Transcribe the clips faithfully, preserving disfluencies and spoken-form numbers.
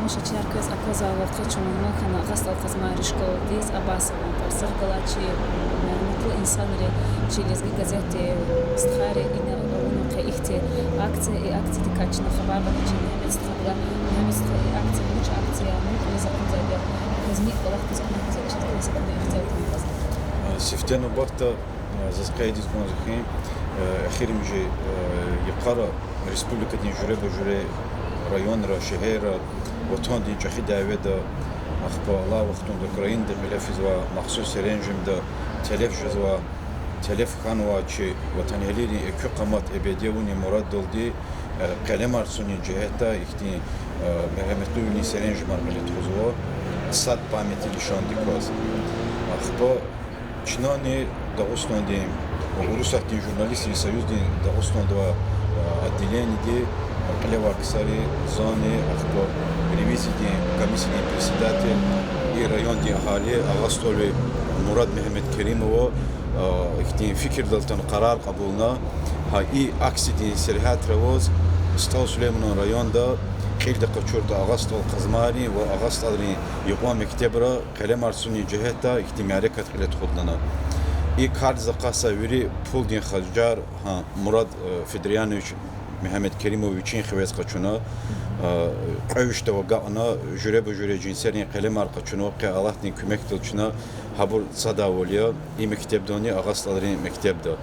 Чаз чар квез аквазвайвал, къе чун мугьман хьана Агъа СтӀал Къазмайрин школадиз, Абасован тӀварцихъ галай чи, м, мутлу инсанри, чи Лезги газетдин стхайри ина авуна къе ихьтин акция, и акциядикай чна хабардар хьана чи Мегьамед стхадилай. Мегьамед стха, и акция вуч акция я, муькуьниз акъудзавайди я, квез муькуь кӀвалахдиз куьмек гузвачтӀа, квез куьне ихтияр тунваз. Сифте нубатда, заз къейд ийиз кӀанзава хьи, эхиримжи йикъара республикадин жуьреба-жуьре районра, шегьерра Ватандин ЧӀехи дяведа, ахпа алай вахтунда Украинада кьиле физвай махсус серенжемда телеф жезва, телеф хьанвай чи ватанэгьлийрин экуь къамат Эбеди авунин мураддалди къелемар цунин жигьетдай ихьтин мергьяматлувилин серенжемар кьиле тухузва, сад памяти лишандик кваз. Ахпа чнани Дагъустандин ва Урусатдин журналистри союздин Дагъустанда авай отделениеди кьиле авай ксари, зани, ахпа ревизиядин комиссиядин председатель, и райондин агьали Агъа СтӀалви Мурад Мегьамедкеримова ихьтин фикирдал атана къарар кьабулна, гьа и акциядин сергьятра аваз СтӀал Сулейманан районда кьилди къачуртӀа Агъа СтӀал Къазмайрин ва Агъа СтӀалрин юкьван мектебра къелемар цунин жигьетдай ихьтин мярекат кьиле тухудна лагьана. И кардиз акъатзавай вири пулдин харжар гьа Мурад Федриянович Мегьамедкеримов вичин хивез къачуна, кьве вишдав агакьна, жуьреба-жуьре жинсерин къелемар къачунва, къе Аллагьдин куьмекдал чна гьабур цадайвал я, и мектебдани, Агъа СтӀалрин мектебда.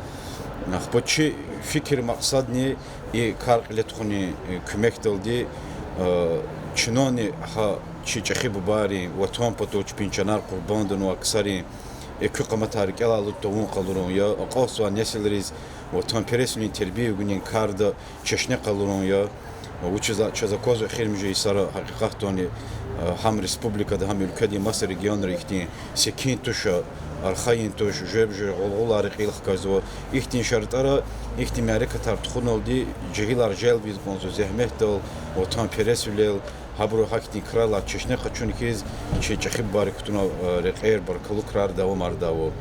Ахпа чи фикир-макьсадни и кар кьиле тухунин куьмекдалди, чнани гьа чи чӀехи бубайрин, Ватан патал чпин чанар къурбанд авунвай ксарин экуь къаматар рикӀелай алуд тавун къалурун я, акьалтзавай несилриз ватанпересвилин тербия гунин карда чешне къалурун я. Вучиз лагьайтӀа чаз аквазва эхиримжи йисара гьакъикъатдани гьам республикада, гьам уьлкведин маса регионра ихьтин секин туш, архайин туш, жуьреба-жуьре гъулгъулайри кьил хкажзава. Ихьтин шартӀара ихьтин мярекатар тухуналди жегьилар желбиз кӀанзава зегьметдал, ватанпересвилел, гьабуру гьахьтин крарилай чешне къачун хьиз, чи чӀехи бубайри кутунвай рекьер, баркаллу крар давамардайвал.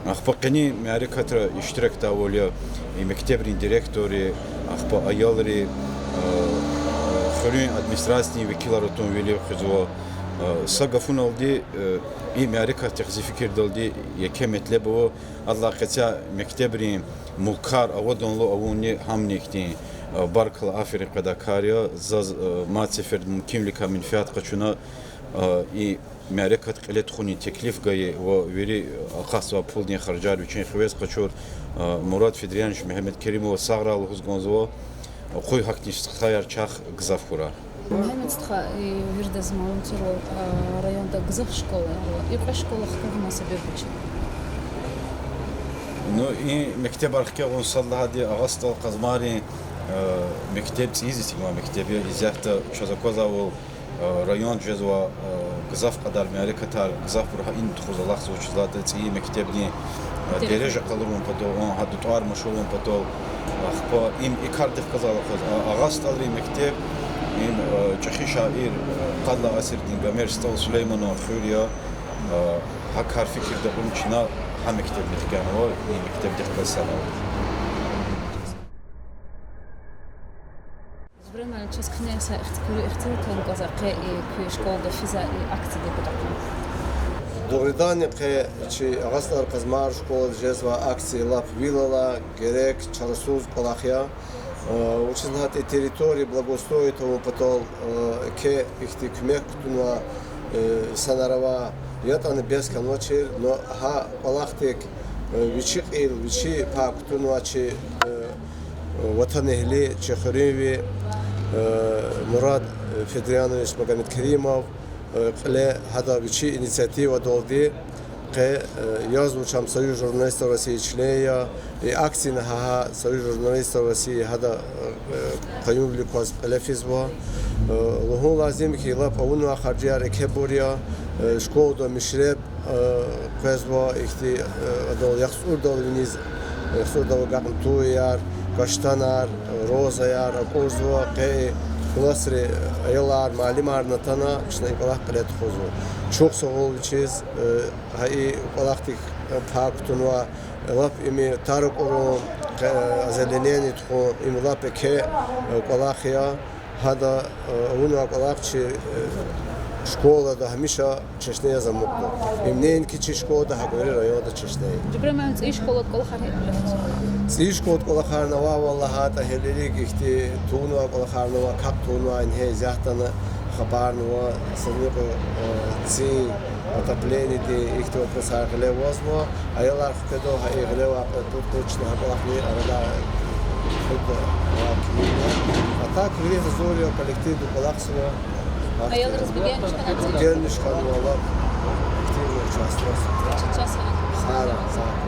Ахпа къенин мярекатра иштиракдайвал я и мектебрин директорри, ахпа аялри, хуьруьн администрациядин векилар атун вилив хуьзва. Са гафуналди, и мярекатдихъ зи фикирдалди еке метлеб ава, адалай къецяй мектебрин мулкар аваданлу авунни гьамни ихьтин баркалла, аферин къведай кар я. Заз мад сеферда мумкинвиликай менфят къачуна и мярекат кьиле тухунин теклиф гайи ва вири акъатзавай пулдин харжар вичин хивез къачур Мурад Федриянович Мегьамедкеримова сагърай лугьуз кӀанзава. Къуй гьахьтин стхаяр чахъ гзаф хьурай. Мегьамед стха, виридаз малум тирвал, районда гзаф школаяр ава. И кьве школа хкягъунин себеб вуч я? Ну, и мектебар хкягъун сад лагьайди Агъа СтӀал Къазмайрин мектеб цӀийиз эцигнавай мектеб я. Исятда чаз аквазвайвал, районд жезва гзаф кьадар мярекатар, гзафбуру гьа ина тухуз алахъзава, вучиз лагьайтӀа цӀийи мектебдин дережа къалурун патал, гьадан тӀвар машурун патал. Ахпа им и кардихъ галаз алахъзава. Агъа СтӀалрин мектеб, им чӀехи шаир, къадалай асирдин Гомер СтӀал Сулейманан хуьр я. Гьа кар фикирда кьуна чна гьа мектебни хкянава, и мектебдихъ галаз санал. Зубрен муаллим, чаз куьне са ихт-, куьруь ихтилат авун кӀанзава къе и куь школада физвай и акциядихъ галаз. Дугъриданни къе чи Агъа СтӀал Къазмайрин школада жезвай акция лап вил алай, герек, чарасуз кӀвалах я. Вучиз лагьайтӀа территория благоустроить авун патал, еке ихьтин куьмек кутунвай инсанар ава, ятӀани бес хьанвачир, но гьа кӀвалахдик вичи кьил, вичи пай кутунвай чи ватанэгьли, чи хуьруьнви Мурад Федриянович Магомедкеримов кьиле, гьада вичи инициативадалди къе язва, чам Союз журналистов России член я, и акцияни гьа Союз журналистов России гьада къаюмвилик кваз кьиле физва. Лугьун лазим хьи, лап авунвай харжияр экебур я, школада мишреб къвезва, ихьтин адал яхцӀурдал виниз, яхцӀурдал агакьна туваяр, каштанар, розаяр акӀурзава, къе и классри, аялар, муаллимарни атана, чна и кӀвалах кьиле тухузва. Чухсагъул вичиз, гьа и кӀвалахдик пай кутунвай, лап им тар акӀурун, къе озеленение тухун, им лап еке кӀвалах я. Гьада, э, авунвай кӀвалах чи, э, школада гьамиша чешне яз амукьда. Им неинки чи школада, гьакӀ вири районда чешне я. Жубран муаллим, цӀийи школада кӀвалахар гьикӀ жезва? ЦӀийи школада кӀвалахарни ава, валлагь, гьатӀа гьелелиг ихьтин тунвай кӀвалахарни ава, капӀ тунвай, ингье исятдани хабарни ава, саникьи, э, цин, отоплениедин ихьтин вопросар гъиле авазва. Аялар хкведа, гьа и гъиле авай къе-, пуд-къуз чна гьа кӀвалахни арада хуьда, ва килигна. А так вири гьазур я, коллективди кӀвалахзава. Аялриз бегенмиш хьана? Бегенмиш хьанва, лап активно участвовать. Сара, сара.